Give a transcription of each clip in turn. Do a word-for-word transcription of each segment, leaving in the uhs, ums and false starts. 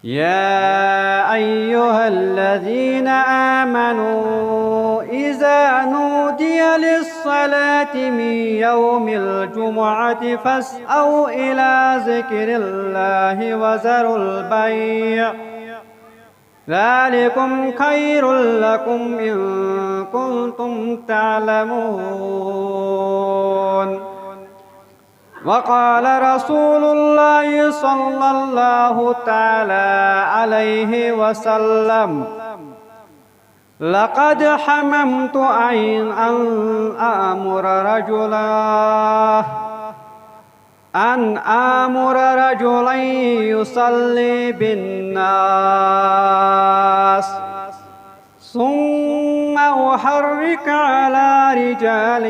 يا أيها الذين آمنوا إذا نودي للصلاة من يوم الجمعة فاسعوا إلى ذكر الله وذروا البيع، ذلكم خير لكم إن كنتم تعلمون. وقال رسول الله صلى الله تعالى عليه وسلم: لقد حممت أن، أن آمر رجلا، أن آمر رجلا يصلي بالناس، ثم أحرك على رجال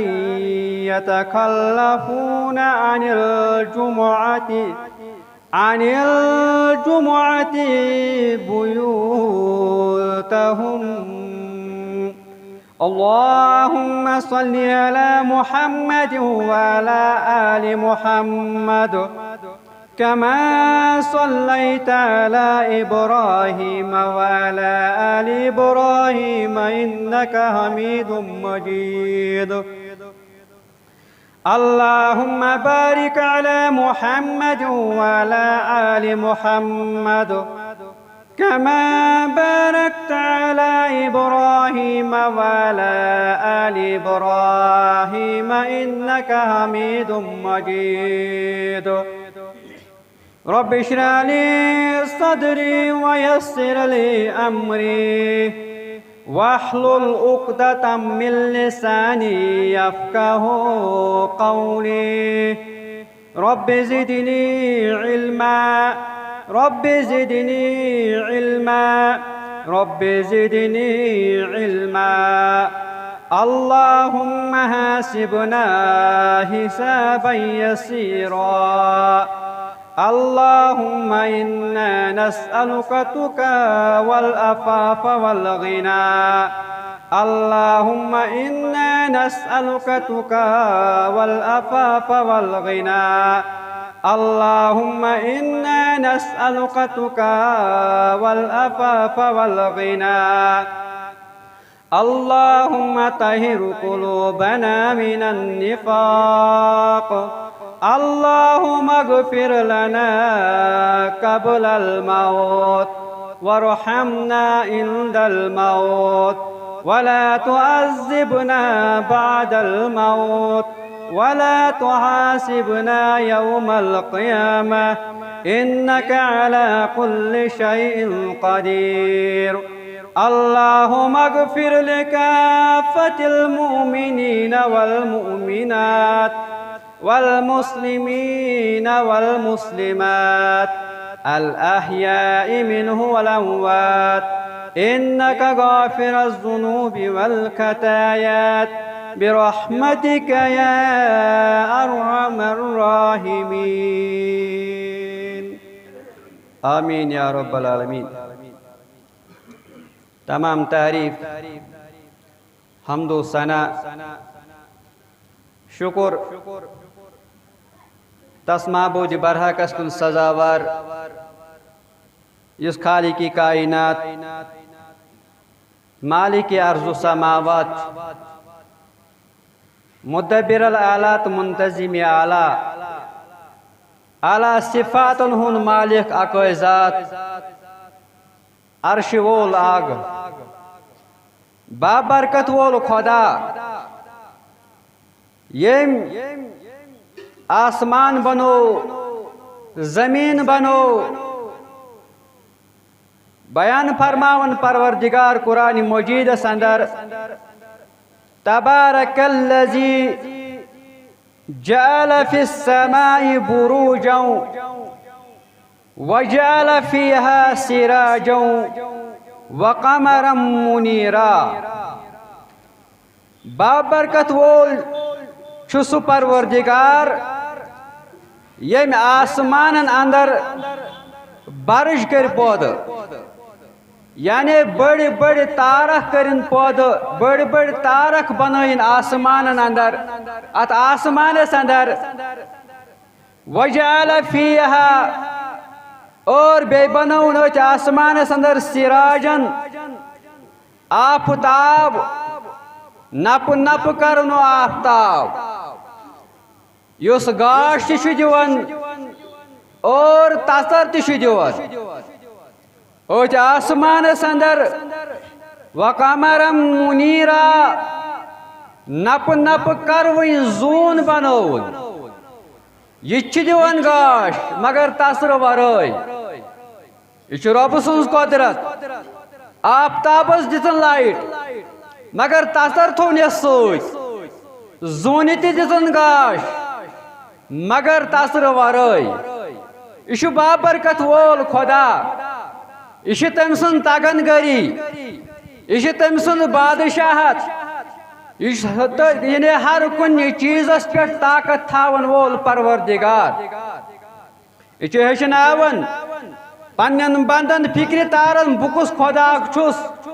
يتخلفون عن الجمعة، عن الجمعة بيوتهم. اللهم صل على محمد وعلى آل محمد كما صليت على إبراهيم وعلى آل إبراهيم إنك حميد مجيد. اللهم بارك على محمد وعلى آل محمد كما باركت على إبراهيم وعلى آل إبراهيم إنك حميد مجيد. رب اشرح لي صدري ويسر لي أمري واحلل عقدة من لساني يفقه قولي. رب زدني علما، رب زدني علما، رب زدني علما. اللهم حاسبنا حسابا يسيرا. اللهم إنا نسألك التقى والعفاف والغنى. اللهم إنا نسألك التقى والعفاف والغنى. اللهم إنا نسألك التقى والعفاف والغنى. اللهم طهر قلوبنا من النفاق. اللهم اغفر لنا قبل الموت وارحمنا عند الموت ولا تعذبنا بعد الموت ولا تحاسبنا يوم القيامة إنك على كل شيء قدير. اللهم اغفر لكافة المؤمنين والمؤمنات والمسلمين والمسلمات الأحياء منه والأموات إنك غافر الذنوب والخطايات برحمتك يا أرحم الراحمين. آمين يا رب العالمين. تمام تعریٖف، حمد و ثنا، شکر تس معبود برحقس کُن سزاوار، یُس خالق کائنات، مالک ارض و سماوات، مدبر الاعلی تہٕ منتظم اعلی، اعلی صفاتن ہُنٛد مالک اکوے ذات، عرش وول اکھ، بابرکت وول خدا، ییٚمۍ آسمان بنو، زمین بنو۔ بیان فرماون پروردگار قرآن مجیدس اندر، تبارک الذی جعل فی السماء بروجا وجعل فیها سراجا وقمرا منیرا۔ بابرکت وول چھُ سُہ پروردگار، ییٚمۍ آسمانن اندر برج کٔرۍ پٲدٕ، یعنی بٔڑۍ بٔڑۍ تارک کٔرِن پٲدٕ، بٔڑۍ بٔڑۍ تارک بنٲیِن آسمانن اندر، اتھ آسمانس اندر۔ وجعل فیها اور بیٚیہِ بنووُن أتھۍ آسمانس اندر سراجن، آفتاب، نپہٕ نپہٕ کرنو آفتاب، یُس گاش تہِ چھُ دِوان اور تژر تہِ چھُ دِوان۔ أتھۍ آسمانس اندر وقمرا منیرا، نپہٕ نپہٕ کروٕنۍ زوٗن بنووُن۔ یہِ تہِ چھُ دِوان گاش مگر تژرٕ ورٲے۔ یہِ چھُ رۄبہٕ سٕنٛز قۄدرت۔ آفتابس دِژٕن لایٹ مگر تژر تھوٚونس سۭتۍ۔ زوٗنہِ تہِ دِژٕن گاش مگر تژرٕ ورٲے۔ یہِ چھُ بابرکت وول خۄدا۔ یہِ چھِ تٔمۍ سٕنٛز تگن گٔری۔ یہِ چھِ تٔمۍ سٕنٛز بادشاہت۔ یہِ چھُ تہٕ یعنی ہر کُنہِ چیٖزس پٮ۪ٹھ طاقت تھاون وول پروردگار۔ یہِ چھُ ہیٚچھناوان پننٮ۪ن بندن فکرِ تارن، بہٕ کُس خۄدا چھُس،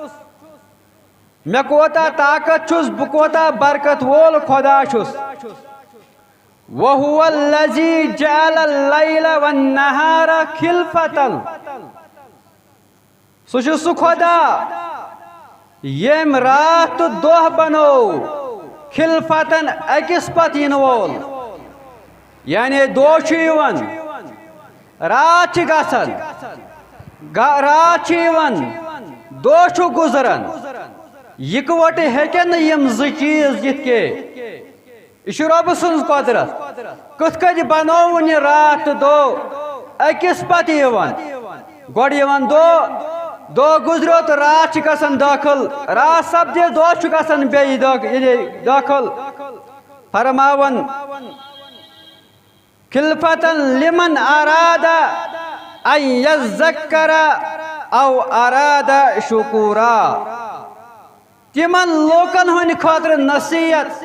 مےٚ کوتاہ طاقت چھُس، بہٕ کوتاہ برکت وول خۄدا چھُس۔ وَهُوَ الَّذِي جَعَلَ اللَّيْلَ وَالنَّهَارَ خِلْفَةً۔ سُہ چھُ سُہ خۄدا ییٚمۍ راتھ تہٕ دۄہ بنوو خِلفَةً، أکِس پتہٕ یِنہٕ وول۔ یعنی دۄہ چھُ یِوان، راتھ چھِ گژھان، گا-، راتھ چھِ یِوان، دۄہ چھُ گُزران۔ یِکوَٹہٕ ہیٚکن نہٕ یِم زٕ چیٖز یِتھ کینٛہہ۔ یہِ چھُ رۄبہٕ سٕنٛز قۄدرت۔ کِتھ کٔنۍ بنووُن یہِ راتھ تہٕ دۄہ أکِس پتہٕ یِوان؟ گۄڈٕ یِوان دۄہ، دۄہ گُزریو تہٕ راتھ چھِ گژھان دٲخل، راتھ سپدِ، دۄہ چھُ گژھان بیٚیہِ دٲخ-، یعنی دٲخل۔ فرماوان، خِلفَةً لِمَنْ أَرَادَ أَنْ يَذَّكَّرَ أَوْ أَرَادَ شُكُورًا۔ تِمن لوٗکن ہٕنٛدِ خٲطرٕ نصیحت،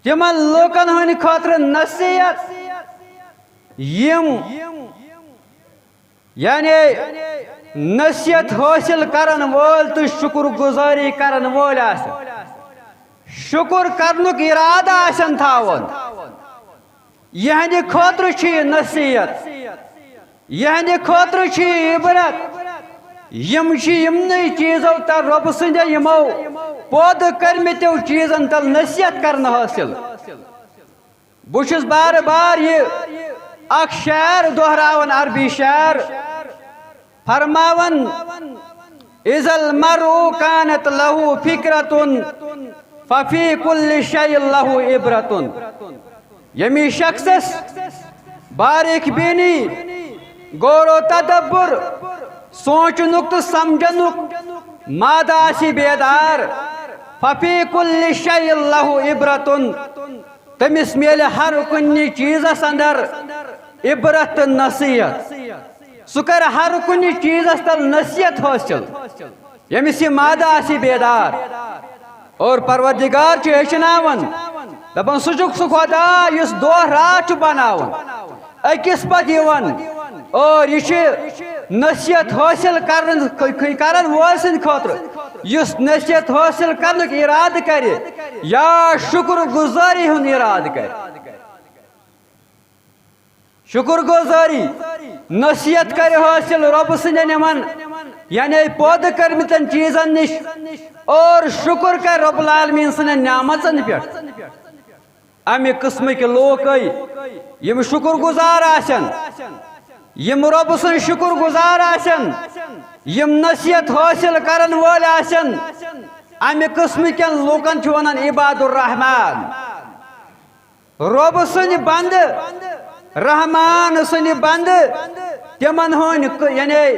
تِمن لوٗکن ہٕنٛدِ خٲطرٕ نصیحت، یِم یعنی نصیحت حٲصِل کرن وٲلۍ تہٕ شُکر گُزٲری کرن وٲلۍ آسن، شُکر کرنُک اِرادٕ آسن تھاوُن۔ یِہنٛدِ خٲطرٕ چھِ یہِ نصیحت، یِہنٛدِ خٲطرٕ چھِ یہِ عبرت۔ یِم چھِ یِمنٕے چیٖزو تل، رۄبہٕ سٕنٛدِ یِمو پٲدٕ کٔرمٕتیو چیٖزن تل نصیحت کرنہٕ حٲصِل۔ بہٕ چھُس بار بار یہِ اکھ شعر دۄہراوان، عربی شعر، فرماوان، "إذا المرء كانت له فكرة ففي كل شيء له عبرة۔" ییٚمہِ شخصس باریک بینی، غور و تدبر، سونچنُک تہٕ سمجھنُک مادٕ آسہِ بیدار، ففی کل شیء لہ عبرتن، تٔمِس میلہِ ہر کُنہِ چیٖزس اندر عبرت تہٕ نصیحت۔ سُہ کرِ ہر کُنہِ چیٖزس تل نصیحت حٲصِل، ییٚمِس یہِ مادٕ آسہِ بیدار۔ اور پروردگار چھُ ہیٚچھناوان، دپان، سُہ چھُکھ سُہ خدا یُس دۄہ راتھ چھُ بناوان، أکِس پتہٕ یِوان، اور یہِ چھُ نصیحت حٲصِل کرن، کرن وٲلۍ سٕنٛدِ خٲطرٕ، یُس نصیحت حٲصِل کرنُک ارادٕ کرِ یا شُکر گُزٲری ہُنٛد ارادٕ کرِ۔ شُکر گُزٲری، نصیحت کرِ حٲصِل رۄبہٕ سٕنٛدٮ۪ن یِمن، یعنی پٲدٕ کٔرمٕتٮ۪ن چیٖزن نِش، اور شُکر کرِ رۄب العالمیٖن سٕنٛدٮ۪ن نعمژن پٮ۪ٹھ۔ امہِ قٕسمٕکۍ لوٗکے یِم شُکر گُزار آسن، یِم رۄبہٕ سٕنٛدۍ شُکر گُزار آسن، یِم نصیحت حٲصِل کرن وٲلۍ آسن، امہِ قٕسمٕکٮ۪ن لوٗکن چھِ ونان عباد الرحمان۔ رۄب سٕنٛدۍ بندٕ، رحمان سٕنٛدۍ بندٕ، تِمن ہٕنٛدۍ ک-، یعنی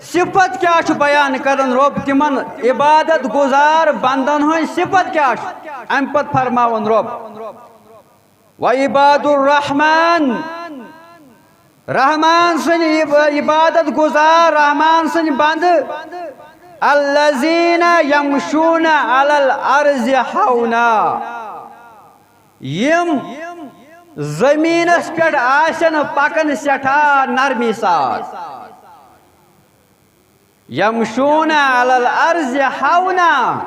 صفت کیٛاہ چھُ بیان کران رۄب؟ تِمن عبادت گُزار بندن ہٕنٛدۍ صفت کیٛاہ چھُ؟ امہِ پتہٕ فرماوان رۄب، "وعباد الرحمن"، رحمان سٕنٛدۍ عب-، عبادت گُزار، رحمان سٕنٛدۍ بندٕ، "الذین یمشون علی الارض ہونا"، یِم زٔمیٖنس پٮ۪ٹھ آسن پکان سٮ۪ٹھاہ نرمی سان۔ یمشون علی الارض ہونا،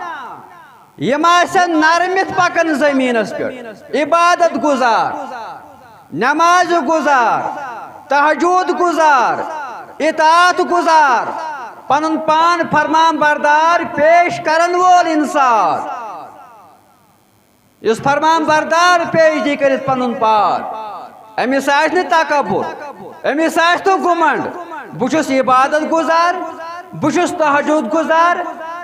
یِم آسن نرمِتھ پکان زٔمیٖنس پٮ۪ٹھ، عبادت گُزار، نماز گُزار، تہجد گزار، اطاعت گزار، پنُن پان فرمان بردار پیش کرن وول انسان، یُس فرمان بردار پیش دی کٔرِتھ پنُن پان، أمِس آسہِ نہٕ تکبر، أمِس آسہِ نہٕ گُمنڈ۔ بہٕ چھُس عبادت گزار، بہٕ چھُس تہجد گزار،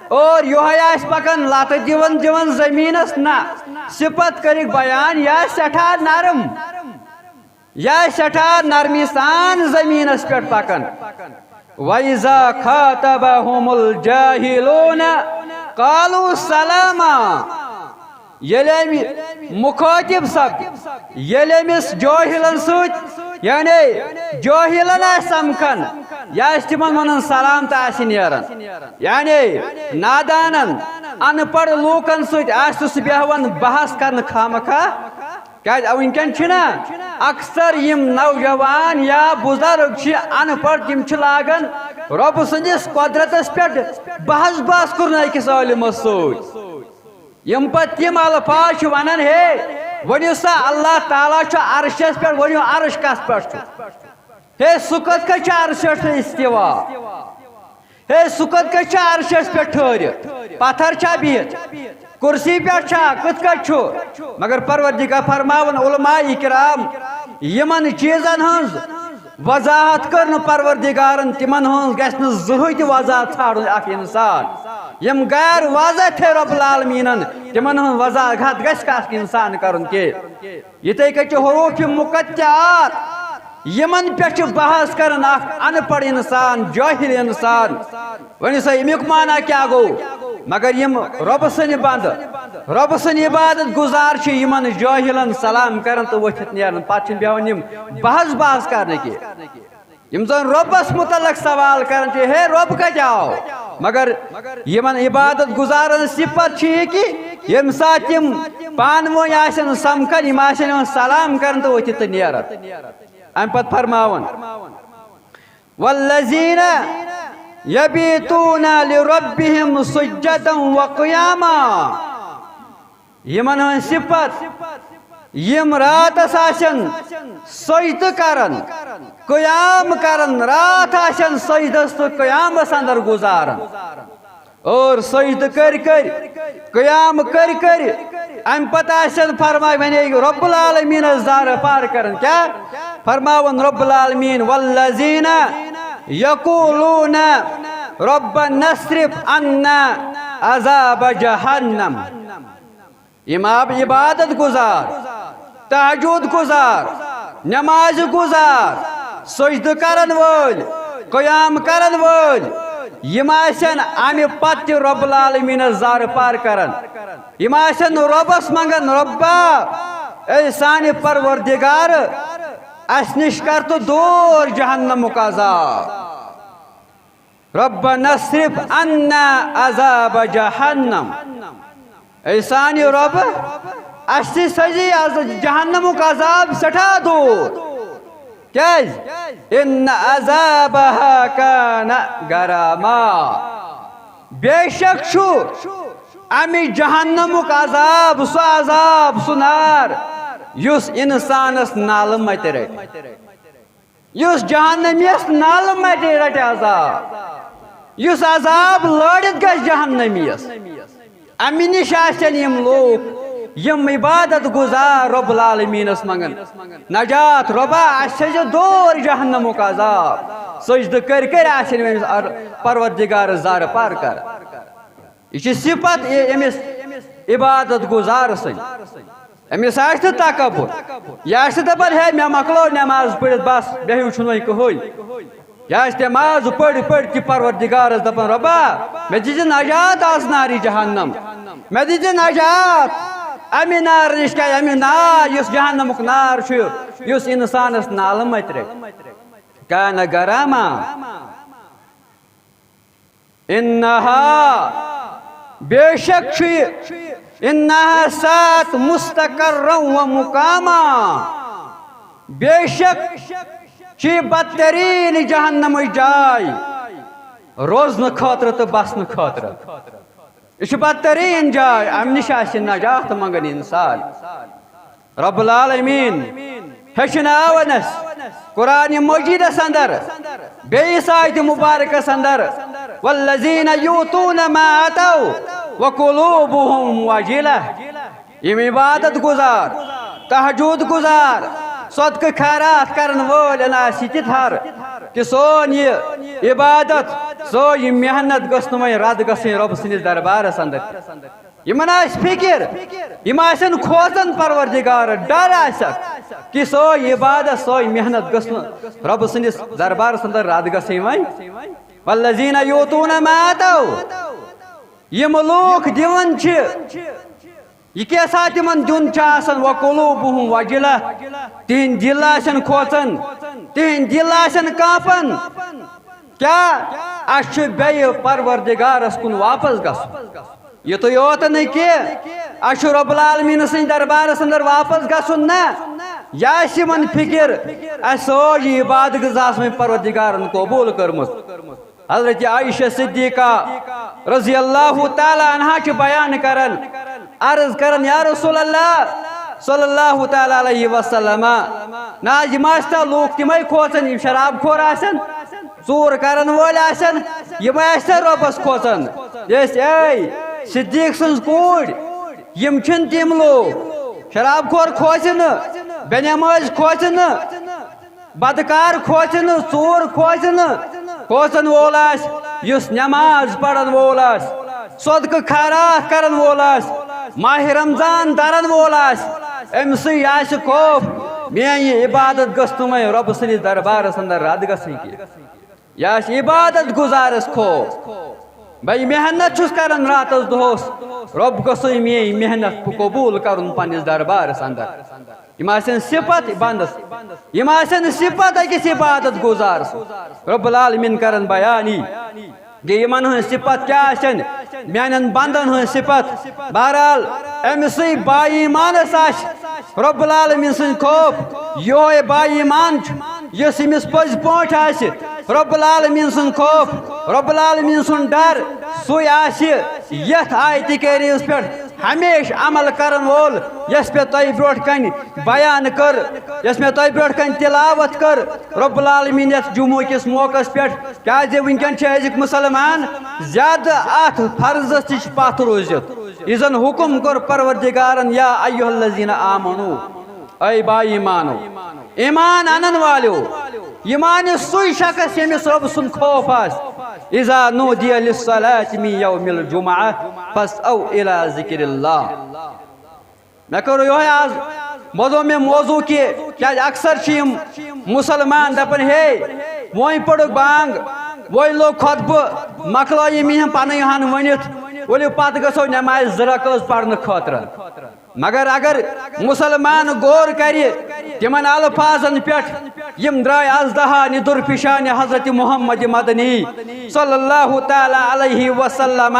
اور یِہوٚے آسہِ پکان لتہٕ دِوان دِوان زٔمیٖنس۔ نہ، صفت کٔرِکھ بیان، یہِ آسہِ سٮ۪ٹھاہ نرم، یہِ آسہِ سٮ۪ٹھاہ نرمی سان زٔمیٖنس پٮ۪ٹھ پکان۔ وَإِذَا خَاطَبَهُمُ الْجَاهِلُونَ قَالُوا سَلَامًا۔ ییٚلہِ أمۍ مُخٲطِب سپدِ، ییٚلہِ أمِس جٲہِلن سۭتۍ، یعنی جٲہِلن آسہِ سمکھان، یہِ آسہِ تِمن ونان سلام تہٕ آسہِ نیران۔ یعنی نادانن، ان پڑھ لوٗکن سۭتۍ آسہِ نہٕ سُہ بیہوان بحث کرنہٕ خامخواہ۔ کیازِ وٕنکیٚن چھِنہ اکثر یِم نوجوان یا بُزرگ چھِ ان پڑھ، تِم چھِ لاگان رۄبہٕ سٕنٛدِس قۄدرتس پٮ۪ٹھ بحث باس کرُن أکِس عٲلمس سۭتۍ۔ یِم پتہٕ تِم الفاظ چھِ ونان، ہے، ؤنِو سا، اللہ تعالیٰ چھُ عرشس پٮ۪ٹھ، ؤنِو عرش کتھ پٮ۪ٹھ چھُ؟ ہے، سُہ کتھ کتھ چھُ عرشس پٮ۪ٹھ استوا؟ ہے، سُہ کتھ کتھ چھُ عرشس پٮ۪ٹھ ٹھٔہرِتھ؟ پتھر چھا بِہِتھ؟ کرسی پٮ۪ٹھ چھا؟ کتھ کتھ چھُ؟ مگر پروردگار فرماوان، علماء کرام، یِمن چیٖزن ہٕنٛز وضاحت کٔر نہٕ پروردگارن، تِمن ہٕنٛز گژھِ نہٕ زٕہٕے تہِ وضاحت ژھانڈُن اکھ انسان۔ یِم غیر واضح تھے رب العالمینن، تِمن ہٕنٛز وضاحت گژھِ کانٛہہ انسان کرُن کینٛہہ۔ یِتھے کٔنۍ چھِ حروف مقطعات، یِمن پٮ۪ٹھ چھُ بحث کران اکھ ان پڑھ انسان، جٲہِل انسان۔ وۄنۍ سا اَمیُک معنی کیٛاہ گوٚو؟ مگر یِم رۄبہٕ سٕنٛدِ بندٕ، رۄبہٕ سٕنٛدِ عبادت گزار چھِ، یِمن جٲہِلن سلام کران تہٕ ؤتھِتھ نیران، پتہٕ چھِنہٕ بیٚہوان یِم بحث بحث کرنہٕ کینٛہہ۔ یِم زن رۄبس متعلق سوال کران چھِ، ہے، رۄب کتہِ آو؟ مگر یِمن عبادت گزارن صفت چھِ یہِ کہِ ییٚمہِ ساتہٕ یِم پانہٕ ؤنۍ آسن سمکھان، یِم آسن یِوان سلام کران تہٕ ؤتھِتھ تہٕ نیران۔ امہِ پتہٕ فرماوان، والذین یبیتون لربہم سجدا وقیاما۔ یِمن ہٕنٛز صفت، یِم راتس آسن سجدٕ کران، قیام کران، راتھ آسن سجدس تہٕ قیامس اندر گزاران۔ اور سجدٕ کٔرۍ کٔرۍ، قیام کٔرۍ کٔرۍ، امہِ پتہٕ آسن فرماے ونے رب العالمینس زارٕ پار کران۔ کیٛاہ فرماوان رب العالمین؟ والذین یقولون ربنا اصرف عنا عذاب جہنم۔ یِم آب عبادت گزار، تہجد گزار، نماز گزار، سجدٕ کرن وٲلۍ، قیام کرن وٲلۍ، یِم آسن امہِ پتہٕ تہِ رب العالمینس زارٕ پار کران۔ یِم آسن رۄبس منگان، رۄبا، اے سانہِ پروردگار، اسہِ نِش کر تہٕ دوٗر جہنمُک عذاب۔ ربنا اصرف عنا عذاب جہنم۔ اے سانہِ رۄبہٕ، اسہِ تہِ سوزی از جہنمُک عذاب سٮ۪ٹھاہ دوٗر۔ کیازِ؟ ان عذابها کان غراما۔ بے شک چھُ امہِ جہنمُک عذاب، سُہ عذاب، سُہ نار، یُس انسانس نالہٕ متہِ رٹہِ۔ یُس جہنمیس نالہٕ متہِ رٹہِ عذاب، یُس عذاب لٲرِتھ گژھِ جہنمیس، امہِ نِش آسن یِم لوٗکھ، یِم عبادت گزار رب العالمینس منگن نجات، رۄبا، اسہِ تھٲیزِ دوٗر جہنمُک عذاب۔ سجدٕ کٔرۍ کٔرۍ آسن أمِس ار-، پروردگارس زارٕ پار کران۔ یہِ چھِ صفت أمِس عبادت گزار سٕنٛز۔ أمِس آسہِ نہٕ تکبر، یہِ آسہِ نہٕ دپان، ہے، مےٚ مۄکلٲو نماز پٔرِتھ، بس، مےٚ ہیوٗ چھُنہٕ وۄنۍ کٕہٕنۍ۔ یہِ آسہِ نماز پٔرۍ پٔرۍ تہِ پروردگارس دپان، رۄبا، مےٚ دِژٕ نجات از نارِ جہنم، مےٚ دِژٕ نجات امہِ نارٕ نِش۔ کیٛازِ؟ امہِ نار، یُس جہنمُک نار چھُ، یُس انسانس نالہٕ متہِ رٹہِ۔ کان غراما۔ انہا، بے شک چھُ یہِ، انہا سات مستقرا و مقاما۔ بے شک چھُ یہِ بدترین جہنمٕچ جاے روزنہٕ خٲطرٕ تہٕ بسنہٕ خٲطرٕ۔ یہِ چھُ بدترین جاے، امہِ نِش آسہِ نجات منگان انسان۔ رب العالمین ہیٚچھناوان اَسہِ، قرآن مجیدس اندر، بیٚیِس آیتِ مبارکس اندر، والذین یؤتون ما آتوا وقلوبہم وجلہ، یِم عبادت گزار، تہجد گزار، صدقہٕ خیرات کرن وٲلۍ، انا سِتہِ تھر، کہ سون یہِ عبادت، سٲنۍ یہِ محنت گٔژھ نہٕ وۄنۍ رد گژھٕنۍ رۄب سٕنٛدِس دربارس اندر۔ یِمن آسہِ فکر، یِم آسن کھوژان پروردگار، ڈر آسٮ۪کھ کہ سٲنۍ عبادت، سٲنۍ محنت گٔژھ نہٕ رۄب سٕنٛدِس دربارس اندر رد گژھٕنۍ وۄنۍ۔ والذین یؤتون ما آتوا، یِم لوٗکھ دِوان چھِ، یہِ کیٛاہ سا تِمن دیُن چھُ آسان، وقلوبہم وجلہ، تِہنٛدۍ دِل آسن کھوژان، تِہنٛدۍ دِل آسن کانپان۔ کیٛاہ؟ اَسہِ چھُ بیٚیہِ پروردگارس کُن واپس گژھُن۔ یُتُے یوت نہٕ کینٛہہ، اَسہِ چھُ رب العالمین سٕنٛدِ دربارس اندر واپس گژھُن۔ نہ، یہِ آسہِ یِمن فکر، اَسہِ سٲج یہِ عبادت گٔژھ آسٕنۍ پروردگارن قبول کٔرمٕژ۔ حضرت عائشہ صدیقہ رضی اللہ تعالیٰ عنہا چھِ بیان کران، عرض کران، یا رسول اللہ صلی اللہ تعالیٰ علیہ وسلم، نہ حظ، یِم آسہِ تا لوٗکھ تِمے کھوژان، یِم شراب خور آسن، ژوٗر کرن وٲلۍ آسن، یِمے آسہِ تا رۄبس کھوژان۔ یہِ ٲسۍ، اے صدیق سٕنٛز کوٗرۍ، یِم چھِنہٕ تِم لوٗکھ۔ شراب خور کھوژِ نہٕ، بے نمٲز کھوژِ نہٕ، بدکار کھوژِ نہٕ، ژوٗر کھوژِ نہٕ، کھوژن وول آسہِ، یُس نماز پرن وول آسہِ، صدقہٕ خیرات کرن وول آسہِ، ماہِ رمضان درن وول آسہِ، أمۍ سٕے آسہِ خوف، میٲنۍ یہِ عبادت گٔژھ نہٕ وۄنۍ رۄبہٕ سٕنٛدِس دربارس اندر رد گژھٕنۍ کینٛہہ۔ یہِ آسہِ عبادت گزارس خوف۔ بہٕ محنت چھُس کران راتس دۄہس، رۄب گوٚژھُے میٲنۍ محنت قبول کرُن پننِس دربارس اندر۔ یِم آسن صفت بندس، یِم آسن صفت أکِس عبادت گزار سٕنٛز۔ رب العالمین کرن بیان یی کہ یِمن ہٕنٛز صفت کیٛاہ آسن، میانٮ۪ن بندن ہٕنٛز صفت۔ بہرحال، أمۍ سٕے با ایمانس آسہِ رب العالمین سٕنٛدِ خوف، یِہوے با ایمان چھُ، یُس أمِس پٔزۍ پٲٹھۍ آسہِ رب العالمین سُنٛد خوف، رب العالمین سُنٛد ڈر، سُے آسہِ یتھ آیتِ کریٖمس پٮ۪ٹھ ہمیشہِ عمل کرن وول، یۄس مےٚ تۄہہِ برونٛٹھ کنہِ بیان کٔر، یۄس مےٚ تۄہہِ برونٛٹھ کنہِ تلاوت کٔر۔ رب العالمین یتھ جمعہ کِس موقعس پٮ۪ٹھ، کیازِ وٕنکٮ۪ن چھِ أزِکۍ مسلمان زیادٕ اتھ فرضس نِش پتھ روٗزِتھ، یہِ زن حکم کوٚر پروردگارن، یا ایھا الذین آمنو، اے با ایمانو، ایمان انن والیو، ایمان سُے شخص ییٚمِس رۄب سُنٛد خوف آسہِ۔ اذا نودی للصلاة من یوم الجمعہ فاسعوا الی ذکر اللہ۔ مےٚ کٔر یِہوٚے آز، بوزو مےٚ موضوع کہِ کیٛازِ اکثر چھِ یِم مُسلمان دَپان، ہے، وۄنۍ پٔرٕکھ بانٛگ، وۄنۍ لوٚگ خۄطبہٕ، مۄکلٲیِو یِم یِم پَنٕنۍ ہَن ؤنِتھ، ؤلِو پَتہٕ گژھو نٮ۪مازِ زٕ رکٲژ پَرنہٕ خٲطرٕ۔ مگر اگر مُسلمان غور کَرِ تِمَن الفاظن پٮ۪ٹھ، یِم درٛاے از دہا نِدُر پیشانِ حضرت محمد مدنی صلی اللہ تعالیٰ علیہ وسلم۔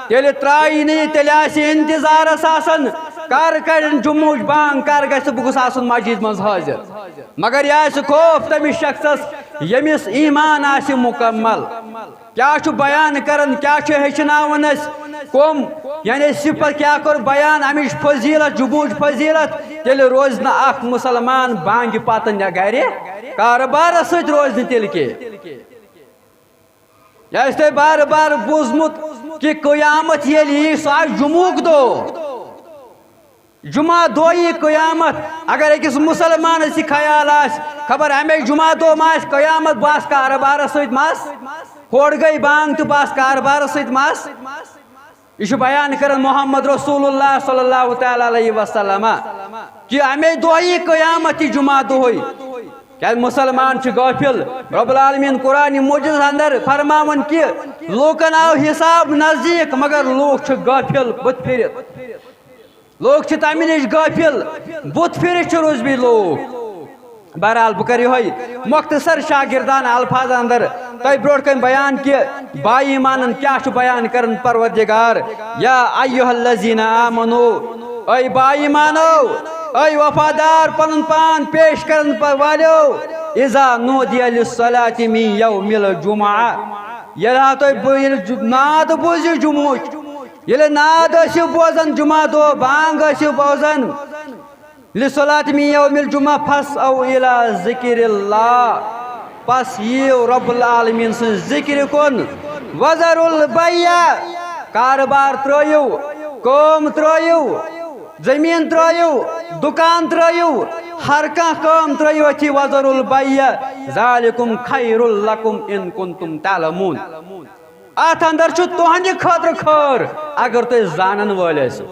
تیٚلہِ ترٛایی نہٕ یہِ، تیٚلہِ آسہِ انتظارس آسان، کر کرن جمعہٕچ بانگ، کر گژھِ بہٕ گوٚژھ آسُن مسجد منٛز حٲضِر۔ مگر یہِ آسہِ خوف تٔمِس شخصس ییٚمِس ایمان آسہِ مکمل۔ کیٛاہ چھُ بیان کران، کیٛاہ چھُ ہیٚچھناوان اَسہِ؟ کم، یعنی صفت کیٛاہ کوٚر بیان اَمِچ فضیلت، جمعہٕچ فضیلت؟ تیٚلہِ روزِ نہٕ اکھ مُسلمان بانگہِ پتہٕ نہ گرِ، کارٕبارس سۭتۍ روزِ نہٕ تیٚلہِ کینٛہہ۔ یہِ آسہِ تۄہہِ بار بار بوٗزمُت کہِ قیامت ییٚلہِ یی، سُہ آسہِ جمعُک دۄہ۔ جمعہ دۄہ یی قیامت۔ اگر أکِس مُسلمانس یہِ خیال آسہِ، خبر اَمے جمعہ دۄہ ما آسہِ قیامت، بہٕ آسہٕ کارٕبارس سۭتۍ مَس، ہورٕ گٔے بانگ تہٕ بہٕ آسہٕ کارٕبارس سۭتۍ مَس۔ یہِ چھُ بیان کران محمد رسول اللہ صلی اللہ تعالیٰ علیہ وسلم کہِ اَمے دۄہ یی قیامت، یہِ جمعہ دۄہٕے۔ کیٛازِ مُسلمان چھِ غٲفِل۔ رب العالمین قرآن مجیدس اندر فرماوان کہِ لوٗکن آو حساب نزدیٖک، مگر لوٗکھ چھِ غٲفِل، بُتھ پھِرِتھ۔ لوٗکھ چھِ تَمہِ نِش غٲفِل، بُتھ پھِرِتھ چھِ روٗزمٕتۍ لوٗکھ۔ بہرحال، بہٕ کرٕ یِہوٚے مختصر شاگردانہٕ الفاظن اندر تۄہہِ برونٛٹھ کنہِ بیان کہِ با ایمانن کیٛاہ چھُ بیان کران پروردگار۔ یا ایھا الذین آمنو، اے با ایمانو، اے وفادار پنُن پان پیش کرن پہ-، والیو، اذا نودی للصلاة من یوم الجمعہ، ییٚلہِ ہا تۄہہِ بہٕ ییٚلہِ جُ-، ناد بوٗزِو جمعہٕچ، ییٚلہِ ناد ٲسِو بوزان جمعہ دۄہ، بانگ ٲسِو بوزان، لصلاة من یوم الجمعہ، فاسعوا الی ذکر اللہ، پس یِیِو رب العالمین سٕنٛز ذکرِ کُن۔ وذروا البیع، کارٕبار ترٲیِو، کٲم ترٲیِو، زٔمیٖن ترٲیِو، دُکان ترٲیِو، ہر کانٛہہ کٲم ترٲیِو أتھی۔ وذروا البیع، ذالکم خیر لکم ان کنتم تعلمون۔ اتھ اندر چھُ تُہنٛدِ خٲطرٕ خٲر، اگر تُہۍ زانن وٲلۍ ٲسِو۔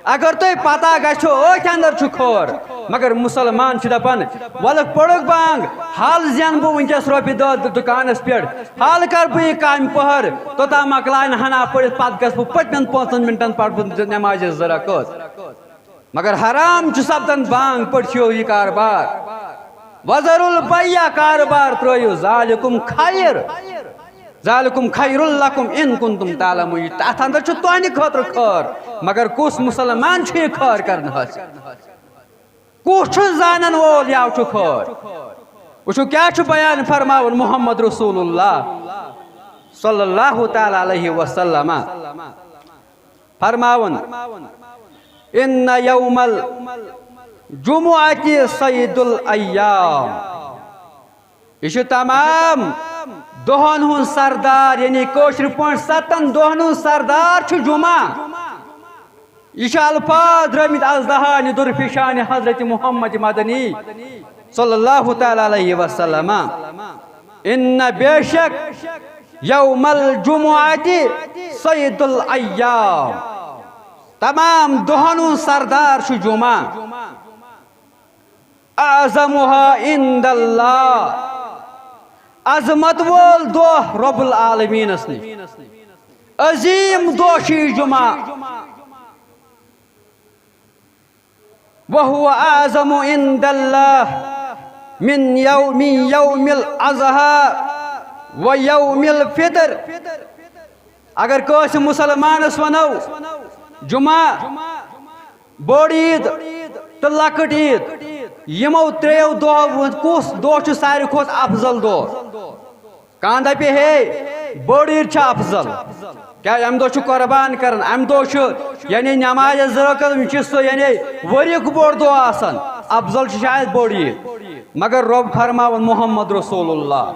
اگر تۄہہِ پتہ گژھیو أتھۍ اندر چھُ خٲر، مگر مسلمان چھُ دپان، ولہٕ پٔرٕکھ بانگ، حال زینہٕ بہٕ وٕنکیٚس رۄپیہِ دہ دُکانس پٮ۪ٹھ، حال کرٕ بہٕ یہِ کامہِ پٔہر، توٚتام مۄکلاے نہٕ ہنا پٔرِتھ، پتہٕ گژھٕ بہٕ پٔتمٮ۪ن پانٛژن منٹن پرٕ بہٕ نمازِ زٕ رکٲژ۔ مگر حرام چھُ سپدان بانگ پٔرتھٕے یہِ کاربار۔ وذروا البیع، کاربار ترٲیِو، ذالکم خیر، ذالکم خیر لکم ان کنتم تعلمون، یہِ تتھ اندر چھُ تُہنٛدِ خٲطرٕ خٲر، مگر کُس مسلمان چھُ یہِ خٲر کرنہٕ حٲصِل؟ کُس چھُ زانن وول یا چھُ خٲر؟ وٕچھِو کیٛاہ چھُ بیان فرماوُن محمد رسول اللہ صلی اللہ تعالیٰ علیہ وسلم۔ فرماوُن، ان یوم الجمعہ سید الایام، یہِ چھُ تمام دۄہن ہُنٛد سردار، یعنی کٲشِر پٲٹھۍ ستن دۄہن ہُنٛد سردار چھُ جمعہ۔ یہِ چھُ الفاظ درٲمٕتۍ از دہانہِ درفشانِ حضرت محمد مدنی صلی اللہ تعالیٰ علیہ وسلم۔ ان، بے شک، یوم الجمعہ سید الایام، تمام دۄہن ہُنٛد سردار چھُ جمعہ۔ اعظمها عند اللہ، عظمت وول دۄہ رب العالمینس نِش، عظیم دۄہ چھُ یہِ جمعہ۔ وهو اعظم عند اللہ من یوم، من یوم الاضحی و یوم الفطر۔ اگر کٲنٛسہِ مسلمانس ونو جمعہ، بٔڑ عید تہٕ لۄکٕٹ عید، یِمو ترٛیٚیو دۄہو منٛز کُس دۄہ چھُ ساروی کھۄتہٕ افضل دۄہ؟ کانٛہہ دپہِ ہے، بٔڑ عید چھِ افضل۔ کیٛازِ؟ امہِ دۄہ چھُ قربان کران، امہِ دۄہ چھُ یعنی نمازِ زٕ رکعت، یِم چھِ سُہ یعنی ؤریُک بوٚڑ دۄہ آسان، افضل چھُ شاید بٔڑ عید۔ مگر رب فرماوان محمد رسول اللہ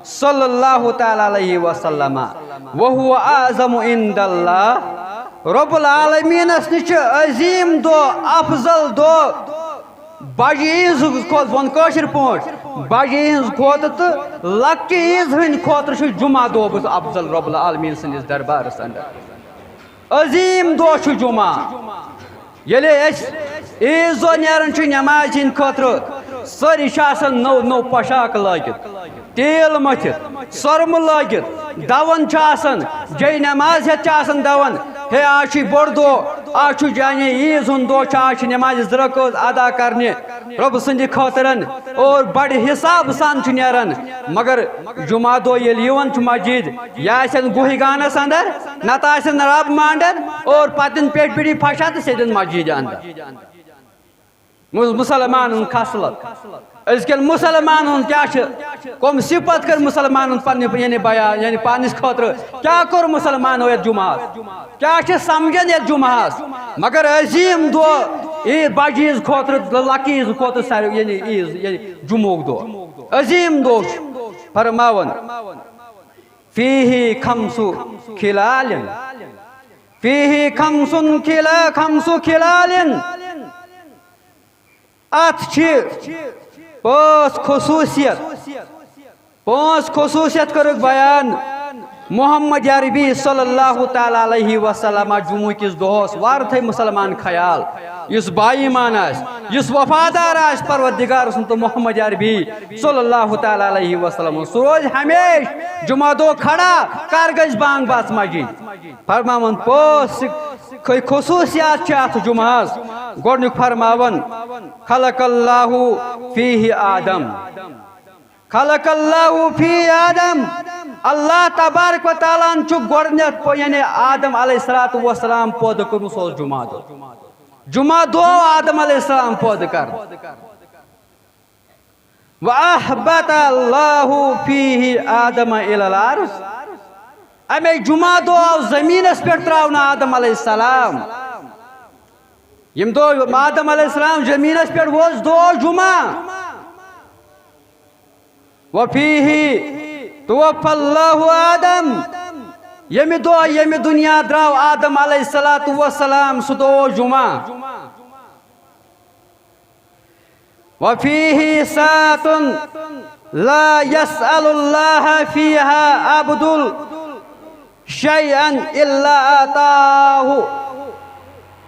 صلی اللہ تعالیٰ علیہ وسلم، وهو اعظم عند اللہ، رب العالمینس نِش چھُ عظیم دۄہ، افضل دۄہ، بجہِ عیٖز کھۄتہٕ، وۄنۍ کٲشِر پٲٹھۍ، بجہِ عیٖز کھۄتہٕ تہٕ لۄکچہِ عیٖز ہٕنٛدِ خٲطرٕ چھُ جمعہ دۄہ بہٕ افضل رب العالمین سٕنٛدِس دربارس اندر۔ عظیٖم دۄہ چھُ جمعہ۔ ییٚلہِ أسۍ عیٖز دۄہ نیران چھِ نمازِ ہٕنٛدِ خٲطرٕ، سٲری چھِ آسان نٔو نٔو پۄشاک لٲگِتھ، تیٖل مٔتھِتھ، سۄرمہٕ لٲگِتھ، دَوان چھِ آسان، جاے نماز ہٮ۪تھ چھِ آسان دَوان۔ ہے، آز چھُ بوٚڑ دۄہ، آز چھُ جانے عیٖز ہُنٛد دۄہ چھُ، آز چھِ نمازِ زٕ رکٲژ ادا کرنہِ رۄب سٕنٛدِ خٲطرَن اور بڑِ حساب سان چھُ نیران۔ مگر جمعہ دۄہ ییٚلہِ یِوان چھُ مسجد، یہِ آسن گُہہِ گانس اندر، نتہٕ آسن رب مانڈن اور پتہٕ دِن پیٹہِ پیٹہِ پھشا تہٕ سیٚدٮ۪ن مسجدِ اندر۔ مُس-، مُسلمانن ہُنٛد خصلت۔ أزکٮ۪ن مُسلمانن ہُنٛد کیٛاہ چھِ؟ کۄم صفت کٔر مُسلمانن پننہِ، یعنی بیان، یعنی پننِس خٲطرٕ؟ کیٛاہ کوٚر مُسلمانو یتھ جمعہس؟ کیٛاہ چھِ سمجھان یتھ جمعہس؟ مگر عظیٖم دۄہ، عیٖد بجہِ عیٖز خٲطرٕ، لۄکہِ عیٖز خٲطرٕ ساروی، یعنی عیٖز، یعنی جمعُک دۄہ۔ عظیٖم دۄہ چھُ۔ فرماوان، فیہ خمس خلال، فیہ خمس خلا-، خمس خلال۔ اتھ چھِ پانٛژھ خصوٗصیت، پانٛژھ خصوٗصیت کٔرٕکھ بیان محمد عربی صلی اللہ تعالیٰ علیہ وسلم جمعہ کِس دۄہس۔ وارٕ تھٲے مُسلمان خیال، یُس با ایمان آسہِ، یُس وفادار آسہِ پروردگار سُنٛد تہٕ محمد عربی صلی اللہ تعالیٰ علیہ وسلم، سُہ روزِ ہمیشہِ جمعہ دۄہ کھڑا، کر گژھِ بانگ بژھ مسجد۔ فرماوان پانٛژھ خ-، خصوٗصیات چھِ اتھ جمعہس۔ گۄڈنیُک فرماوان، خلق اللہ فیہ آدم، خلق اللہ فیہ آدم۔ اللہ تبارک و تعالیٰ ہن چھُ گۄڈنیتھ پٲ-، یعنی آدم علیہ الصلوۃ والسلام پٲدٕ کوٚرمُت، سُہ اوس جمعہ دۄہ۔ جمعہ دۄہ آو آدم علیہ السلام پٲدٕ کرنہٕ۔ وَأَهْبَطَ اللَّهُ فِيهِ آدَمَ إِلَى الْأَرْضِ۔ اَمے جمعہ دۄہ آو زٔمیٖنَس پٮ۪ٹھ ترٛاونہٕ آدم علیہ السلام۔ ییٚمہِ دۄہ آدم علیہ السلام زٔمیٖنَس پٮ۪ٹھ ووت، سُہ دۄہ اوس جمعہ۔ وفیہ توفی اللہ آدم، ییٚمہِ دۄہ ییٚمہِ دُنیا درٛاو آدم علیہ الصلوۃ والسلام، سُہ دۄہ اوس جمعہ۔ وفیہ ساعۃ لا یسأل اللہ فیہا عبد شیئا الا اعطاہ۔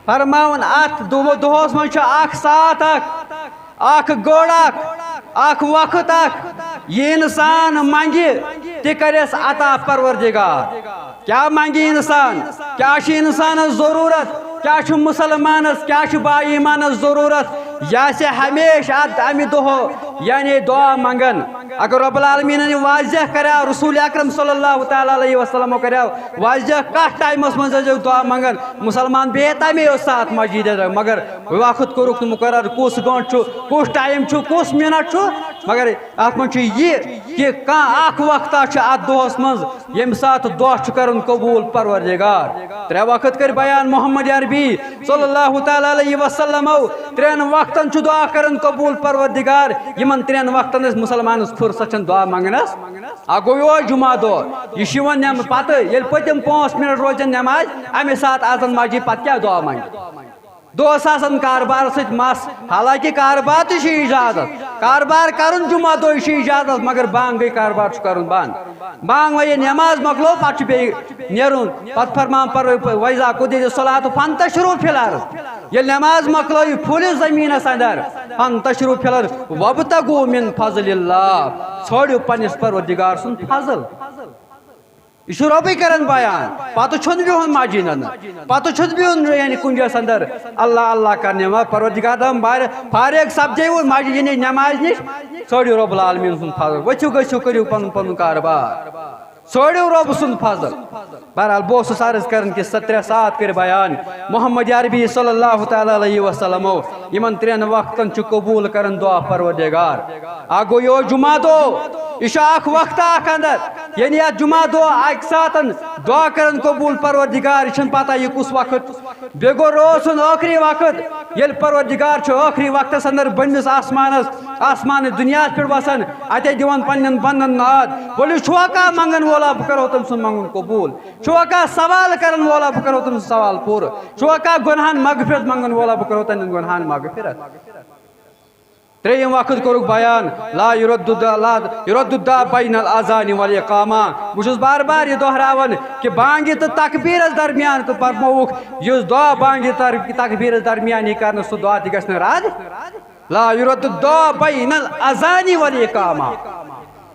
فرماوان، اتھ دۄہ-، دۄہس منٛز چھُ اکھ ساعت اکھ، اکھ گٲڑ اکھ، اکھ وقت اکھ، یہِ انسان منگہِ، تہِ کرٮ۪س عطا پروردگار۔ کیٛاہ منگہِ انسان؟ کیٛاہ چھُ انسانس ضروٗرت؟ کیٛاہ چھُ مسلمانس، کیٛاہ چھُ با ایمانس ضروٗرت؟ یہِ آسہِ ہمیشہِ اتھ امہِ دۄہ، یعنی دعا منگان۔ اگر رب العالمینن یہِ واضح کریا، رسول اکرم صلی اللہ تعالیٰ علیہ وسلمو کریا واضح، کتھ ٹائمس منٛز ٲسۍزیو دعا منگان، مسلمان بیہہِ تمے یوت ساعت مسجدِ اندر، مگر وقت کوٚرُکھ نہٕ مقرر، کُس گٲنٛٹہٕ چھُ، کُس ٹائم چھُ، کُس منٹ چھُ، مگر اتھ منٛز چھُ یہِ کہِ کانٛہہ اکھ وقتا چھُ اتھ دۄہس منٛز، ییٚمہِ ساتہٕ دعا چھُ کران قبول پروردگار۔ ترٛےٚ وقت کٔرۍ بیان محمد عربی صلی اللہ تعالیٰ علیہ وسلمو، ترٛٮ۪ن وقتن چھُ دعا کران قبول پروردگار۔ یِمن ترٛٮ۪ن وقتن ٲسۍ مسلمانس فرصت چھنہٕ دعا منگنس۔ اکھ گوٚو یہوے جمعہ دۄہ، یہِ چھُ یِوان نٮ۪م-، پتہٕ ییٚلہِ پٔتِم پانٛژھ منٹ روزن نٮ۪ماز، امے ساتہٕ اذان مسجد، پتہٕ کیٛاہ دعا منگہِ؟ دۄہس آسان کاربار سۭتۍ مس، حالانکہ کاربار تہِ چھُ اجازت، کاربار کرُن جمعہ دۄہ چھُ اجازت، مگر بانگ گٔے، کاربار چھُ کرُن بند۔ بانگ وۄنۍ ییٚلہِ نٮ۪ماز مۄکلو، پتہٕ چھُ بیٚیہِ نیرُن، پتہٕ فرمان پر-، وَإِذَا قُضِيَتِ الصَّلَاةُ فَانتَشِرُوا فِي الْأَرْضِ۔ ییٚلہِ نٮ۪ماز مۄکلٲیِو، پھٔلِو زٔمیٖنَس اندر، فَانتَشِرُوا فِي الْأَرْضِ وَابْتَغُوا مِن فَضْلِ اللَّهِ، ژھٲنٛڈِو پننِس پروردگار سُنٛد فضل۔ یہِ چھُ رۄبٕے کران بیان۔ پتہٕ چھُنہٕ بِہُن مسجدن، پتہٕ چھُنہٕ بِہُن یعنی کُنہِ جایہِ اندر اللہ اللہ کرنہِ، مگر پروردگار دپان، بار فارغ سپدے وۄنۍ مسجد، یعنی نماز نِش، ژھٲنٛڈِو رب العالمین سُنٛد فضل، ؤتھِو گٔژھِو، کٔرِو پنُن پنُن کاربار، ژھٲنٛڈِو رب سُنٛد فضل۔ بہرحال، بہٕ اوسُس عرض کران کہِ سۄ ترٛےٚ ساعت کٔرۍ بیان محمد عربی صلی اللہ تعالیٰ علیہ وسلمو، یِمن ترٛٮ۪ن وقتن چھُ قبول کران دعا پروردگار۔ اکھ گوٚو یہِ جمعہ دۄہ، یہِ چھُ اکھ وقتہ اکھ اندر، یعنی اتھ جمعہ دۄہ اکہِ ساتن دعا کران قبول پروردگار، یہِ چھُنہٕ پتہ یہِ کُس وقت۔ بیٚیہِ گوٚو رٲژ ہُنٛد ٲخری وقت، ییٚلہِ پروردگار چھُ ٲخری وقتس اندر بٔنمِس آسمانس، آسمان دُنیاہس پٮ۪ٹھ وسان، اتے دِوان پننٮ۪ن بندن ناد، ؤلِو چھُوا کانٛہہ منگن وولا، بہٕ کرو تٔمۍ سُنٛد منگُن قبول، چھُوا کانٛہہ سوال کرن وولا، بہٕ کرو تٔمۍ سُنٛد سوال پوٗرٕ، چھُوا کانٛہہ گۄنہن مغفرت منگن وولا، بہٕ کرو تہنٛدٮ۪ن گۄنہن مغفرت۔ ترٛیٚیِم وقت کوٚرُکھ بیان، لا یُرَدُّ الدُّ-، لا یُرَدُّ الدُّعاء بین الاذان والاقامہ۔ بہٕ چھُس بار بار یہِ دۄہراوان کہِ بانگہِ تہٕ تکبیرس درمیان تہٕ پرمووُکھ، یُس دعا بانگہِ تر-، تکبیرس درمیان یی کرنہٕ، سُہ دعا تہِ گژھِ نہٕ رد۔ لا یُرَدُّ الدُّعاء بین الاذان والاقامہ۔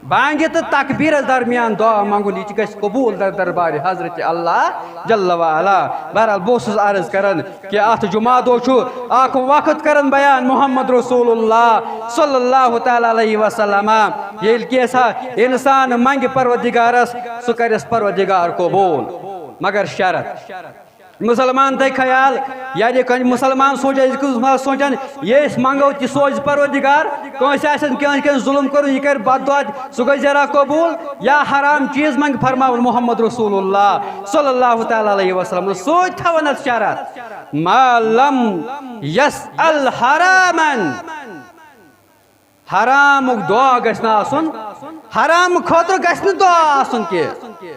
بانگہِ تہٕ تکبیرس درمیان دعا منگُن، یہِ تہِ گژھِ قبول در دربارِ حضرت اللہ جل وعلا۔ بہرحال، بہٕ اوسُس عرض کران کہِ اتھ جمعہ دۄہ چھُ اکھ وقت کران بیان محمد رسول اللہ صلی اللہ تعالیٰ علیہ وسلم، ییٚلہِ کینٛژھا انسان منگہِ پروردگارس، سُہ کرٮ۪س پروردگار قبول، مگر شرط۔ مسلمان تھٲے خیال، یعنی کانٛہہ مسلمان سونچہِ، أزیُک مسلمان سونچان، یہِ أسۍ منگو تہِ سوزِ پروردگار، کٲنٛسہِ آسن کٲنٛسہِ کٲنٛسہِ ظلم کوٚرمُت، یہِ کرِ بددعا، سُہ گژھِ ذرا قبول، یا حرام چیز منگہِ، فرماوُن محمد رسول اللہ صلی اللہ تعالیٰ علیہ وسلم، سۭتۍ تھاوان اتھ شرط، ما لم یسأل حرامن۔ حرامُک دعا گژھِ نہٕ آسُن، حرام خٲطرٕ گژھِ نہٕ دعا آسُن کینٛہہ۔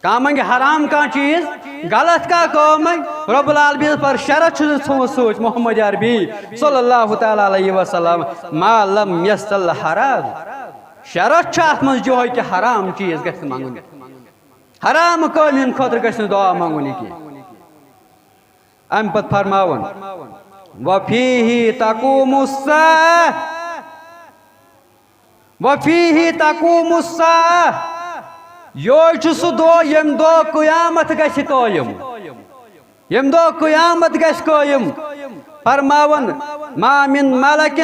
کانٛہہ منگہِ حرام کانٛہہ چیز، غلط کانٛہہ کٲم منگہِ، رب العالمین پر شرط چھُ تھوٚومُت سۭتۍ محمد عربی صلی اللہ تعالیٰ علیہ وسلم، ما لم یسأل حرام۔ شرط چھُ اتھ منٛز یِہوٚے کہِ حرام چیز گژھِ نہٕ منگُن، حرام کامہِ ہٕنٛدِ خٲطرٕ گژھِ نہٕ دعا منگُن یہِ کینٛہہ۔ امہِ پتہٕ فرماوُن، وفیہ تقوم الساعہ، وفیہ تقوم الساعہ، یہوے چھُ سُہ دۄہ ییٚمہِ دۄہ قیامت گژھِ قٲیِم، ییٚمہِ دۄہ قیامت گژھِ قٲیِم۔ فرماوان، ما من ملک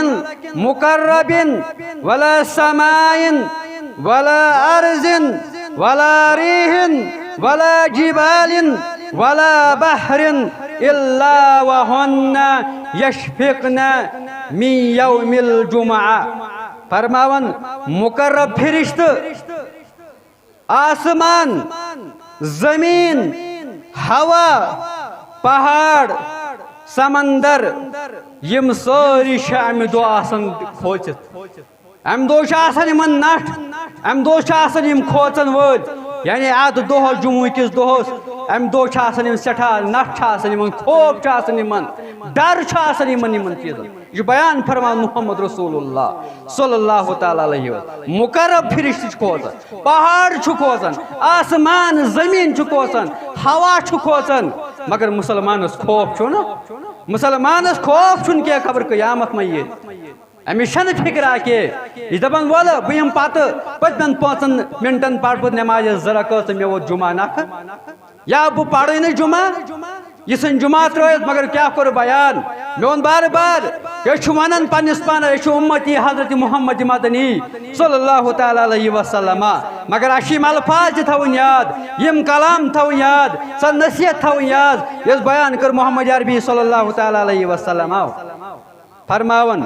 مقرب ولا سماء ولا ارض ولا ریح ولا جبال ولا بحر الا وهن یشفقن من یوم الجمعہ۔ فرماوان، مقرب فرشتہٕ، آسمان، زمین، ہوا، پہاڑ، سمندر، یِم سٲری چھِ اَمہِ دۄہ آسان کھوژِتھ۔ اَمہِ دۄہ چھِ آسان یِمن نَٹھ، اَمہِ دۄہ چھِ آسان یِم کھوژن وٲلۍ۔ یعنی اَتھ دۄہس، جمعہ کِس دۄہس، اَمہِ دۄہ چھِ آسان یِم سٮ۪ٹھاہ نَٹھ چھِ آسان یِمن، خوف چھُ آسان یِمن، ڈر چھُ آسان یِمن، یِمن چیٖزن۔ یہِ چھُ بیان فرمان محمد رسول اللہ صلی اللہ تعالیٰ علیہ وسلم۔ مقرب فرشتہٕ چھِ کھوژان، پہاڑ چھُ کھوژان، آسمان زمین چھُ کھوژان، ہوا چھُ کھوژان، مگر مسلمانس خوف چھُ نہٕ۔ مسلمانس خوف چھُنہٕ کینٛہہ، خبر قیامت ما یِیہِ۔ أمِس چھَنہٕ فِکرا کینٛہہ۔ یہِ چھِ دَپان، "وَلہٕ، بہٕ یِمہٕ پَتہٕ، پٔتمٮ۪ن پانٛژَن مِنٹَن پَرٕ بہٕ نٮ۪مازِ زٕ رکٲژ تہٕ مےٚ ووت جُمعہ نَکھٕ۔ یا بہٕ پَرٕے نہٕ جُمعہ، یہِ ژھٕنہِ جُمعہ ترٛٲوِتھ، مگر کیٛاہ کوٚر بیان؟" مےٚ ووٚن بار بار، أسۍ چھِ وَنان پنٛنِس پانَس، أسۍ چھِ اُمتی حضرت محمد مدنی صلی اللہ تعالیٰ علیہ وسلم، مگر اَسہِ چھِ یِم الفاظ تہِ تھاوٕنۍ یاد، یِم کلام تھاوٕنۍ یاد، سۄ نصیحت تھاوٕنۍ یاد، یۄس بیان کٔر محمد عربی صلی اللہ تعالیٰ علیہ وسلم۔ فرماوان،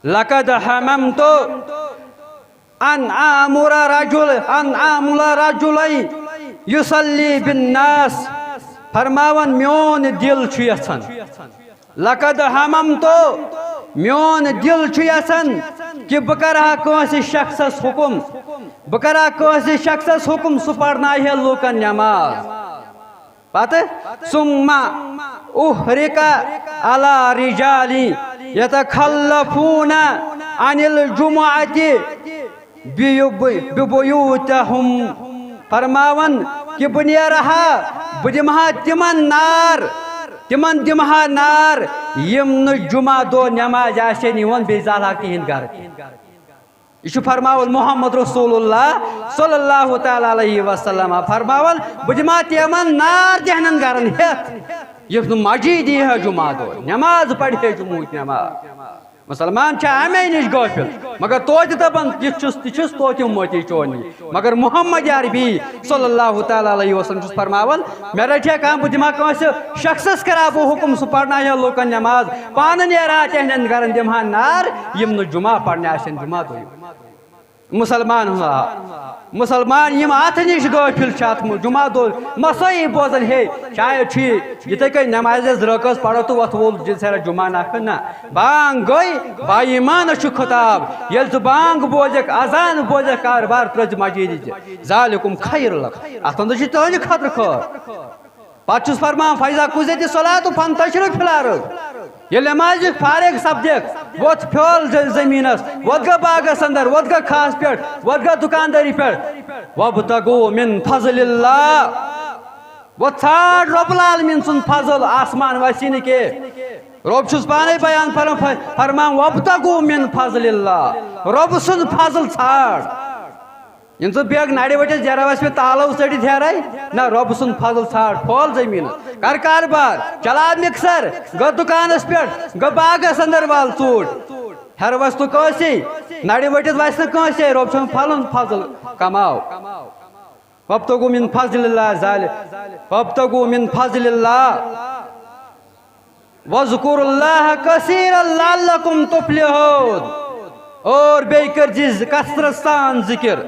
"لقد هممت ان آمر رجل، ان آمر رجلا یصلی بالناس"۔ فرماوان، میون دل چھُ یژھان، لقد هممت، میون دل چھُ یژھان کہِ بہٕ کرٕ ہا کٲنٛسہِ شخصس حُکم، بہٕ کرٕ ہا کٲنٛسہِ شخصس حُکم، سُہ پرنایہِ ہے لوٗکن نٮ۪ماز۔ پتہٕ، "ثم احرق علی رجال یتخلفون عن الجمعة ببیوتہم"۔ فرماوان کہِ بہٕ نیرٕ ہا، بہٕ دِمہٕ ہا تِمن نار، تِمن دِمہٕ ہا نار، یِم نہٕ جمعہ دۄہ نٮ۪مازِ آسن یِوان، بیٚیہِ زالہٕ ہا تِہنٛدۍ گرٕ تہِ۔ یہِ چھُ فرماوان محمد رسول اللہ صلی اللہ تعالیٰ علیہ وسلم، فرماوان، بہٕ دِمہٕ ہا تِمن نار تِہنٛدٮ۪ن گرن ہٮ۪تھ، یُس نہٕ مسجد یی ہے جمعہ دۄہ، نٮ۪ماز پرِ ہے جمعہ نٮ۪ماز۔ مسلمان چھِ اَمے نِش غٲفِل، مگر توتہِ دَپان، "یہِ چھُس تہِ چھُس، توتہِ اُمتی چون یہِ۔" مگر محمد عربی صلی اللہ تعالیٰ علیہ وسلم چھُس فرماوان، مےٚ رَٹہِ ہا کانٛہہ، بہٕ دِمہٕ ہا کٲنٛسہِ شخصس، کرٕ ہا بہٕ حُکم، سُہ پرنایہِ ہا لوٗکن نٮ۪ماز، پانہٕ نیرٕ ہا تِہنٛدٮ۪ن گرن، دِمہٕ ہا نار، یِم نہٕ جمعہ پرنہِ آسن جمعہ دۄہ۔ مسلمان ہا، مسلمان یِم اتھ نِش غٲفِل چھِ، اتھ منٛز جمعہ دۄہ مسٲیی بوزان، ہے، شاید چھُ یہِ یِتھے کٔنۍ نمازِ زٕ رکٲژ پرو تہٕ وۄتھ وول جِنسیرا جمعہ نکھٕ۔ نہ، بانگ گٔے، با ایمانس چھُ خطاب۔ ییٚلہِ ژٕ بانگ بوزکھ، اذان بوزکھ، کاربار ترٲوزِ مسجدِ۔ ذالکم خیر لک، اتھ منٛز چھُ تُہنٛدِ خٲطرٕ خٲر۔ پتہٕ چھُس فرمان، "فیضا قضیت الصلاۃ فانتشروا فی الارض"۔ ییٚلہِ نمازِ فارغ سپدکھ، وۄتھ پھیل ز-، زمینس، وۄتھ گہ باغس اندر، وۄتھ گہ کھاہس پٮ۪ٹھ، وۄتھ گہ دکاندٲری پٮ۪ٹھ۔ "وابتغوا من فضل اللہ"۔ وۄتھ ژھانڈ رب العالمین سُنٛد فضل، آسمان وسی نہٕ کینٛہہ۔ رب چھُس پانے بیان فرم-، فرمان، "وابتغوا من فضل اللہ"۔ رب سُنٛد فضل ژھانڈ۔ یِم ژٕ بیگ نَرِ ؤٹِس زیرہ وَسہِ مےٚ تالو ژٔٹِتھ ہیرے۔ نہ، رۄب سُنٛد فضل ژھانڈ، پھول زٔمیٖنَس۔ کر کاربار، چلاو مِکسر، گٔژھ دُکانَس پٮ۪ٹھ، گٔژھ باغَس اندر وال ژوٗنٛٹھۍ۔ ہیرٕ وَس نہٕ کٲنٛسے، نَرِ ؤٹِس وَسہِ نہٕ کٲنٛسے، رۄب سُنٛد پھلُن فضل کماو۔ "وابتغوا من فضل اللہ"، ذالک، "وابتغوا من فضل اللہ"۔ "واذکروا اللہ کثیرا لعلکم تفلحون"۔ اور بیٚیہِ کٔرزِ کثرت سان ذکر۔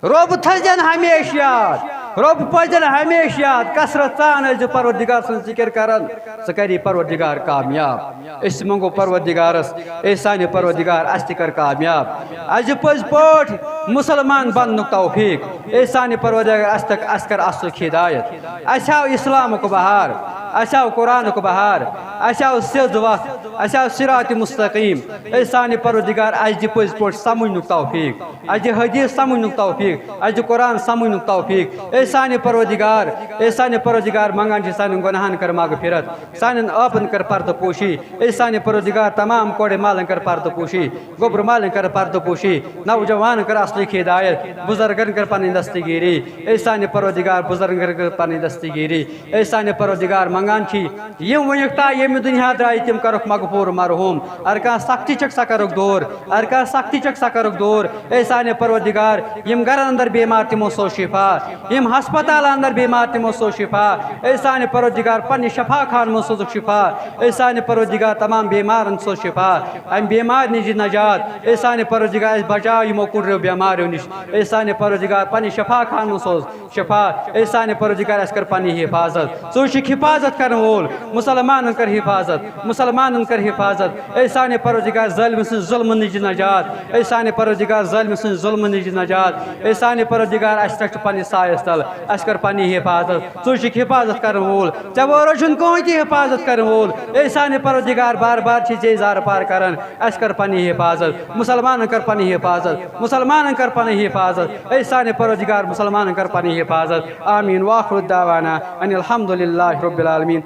رۄب تھٲیزٮ۪ن ہمیشہِ یاد۔ رۄب پٲیزٮ۪ن ہمیشہِ یاد۔ کثرت سان ٲسۍزِ پروردگار سُنٛد ذکر کران۔ ژٕ کری پروردگار کامیاب۔ أسۍ منٛگو پروردگارس، اے سانہِ پروردگار، اسہِ تہِ کر کامیاب۔ اسہِ دِ پٔزۍ پٲٹھۍ مسلمان بننُک توفیق۔ اے سانہِ پروردگار، اسہِ تک، اسہِ کر اصلٕچ ہدایت۔ اسہِ ہاو اسلامُک بہار، اسہِ ہاو قرآنُک بہار، اسہِ ہاو سیٚز وتھ، اسہِ ہاو صراط مستقیم۔ اے سانہِ پروردگار، اسہِ دِ پٔزۍ پٲٹھۍ سمجھنُک توفیق، اسہِ دِ حدیث سمجھنُک توفیق، اسہِ دِ قرآن سمجھنُک توفیق۔ اے سانہِ پروردگار، اے سانہِ پروردگار، منگان چھِ سانٮ۪ن گۄناہن کر مغفرت، سانٮ۪ن آپن کر پردٕ پوشی۔ اے سانہِ پروردگار، تمام کورِ مالن کر پردٕ پوشی، گوٚبرٕ مالن کر پردٕ پوشی، نوجوانن کر اصلٕچ ہدایت، بزرگن کر پنٕنۍ دستگیری۔ اے سانہِ پروردگار، بزرگن کر پنٕنۍ دستگیری۔ اے سانہِ پروردگار، منگان چھی، یِم وٕنیُک تام ییٚمہِ دُنیا درٛاے، تِم کرُکھ مغفور مرحوم۔ اگر کانٛہہ سختی چھکھ، سۄ کرُکھ دوٗر۔ اگر کانٛہہ سختی چھکھ، سۄ کرُکھ دوٗر۔ اے سانہِ پروردگار، یِم گرن اندر بیمار، تِمن سوز شفا۔ یِم ہسپتالن اندر بیمار، تِمن سوز شفا۔ اے سانہِ پروردگار، پننہِ شفا خانہٕ منٛز سوزُکھ شفا۔ اے سانہِ پروردگار، تمام بیمارن سوز شفا۔ امہِ بیمارِ نِش دِ نجات۔ اے سانہِ پروردگار، اسہِ بچاو یِمو کُنڈریو بیماریو نِش۔ اے سانہِ پروردگار، پننہِ شفا خانہٕ منٛز سوز شفا۔ اے سانہِ پروردگار، اسہِ کر پننہِ حفاظت۔ ژٕ وٕچھکھ حفاظت کرن وول، مسلمانن کر حفاظت، مسلمانن کر حفاظت۔ اے سانہِ پروردگار، ظالمہٕ سٕنٛز ظلمہٕ نِش نجات۔ اے سانہِ پروردگار، ظالمہٕ سٕنٛز ظلمہٕ نِش نجات۔ اے سانہِ پروردگار، اَسہِ رَچھ پننِس سایَس تل، اَسہِ کر پننہِ حفاظت۔ ژٕ چھُکھ حفاظت کرن وول، ژےٚ ورٲے چھُنہٕ کٕہٕنۍ تہِ حفاظت کرن وول۔ اے سانہِ پروردگار، بار بار چھِ ژے زارٕ پار کران، اَسہِ کر پننہِ حفاظت، مسلمانن کر پننہِ حفاظت، مسلمانن کر پننہِ حفاظت۔ اے سانہِ پروردگار، مسلمانن کر پننہِ حفاظت۔ آمین۔ وآخر دعوانا ان الحمد للہ رب العالمین۔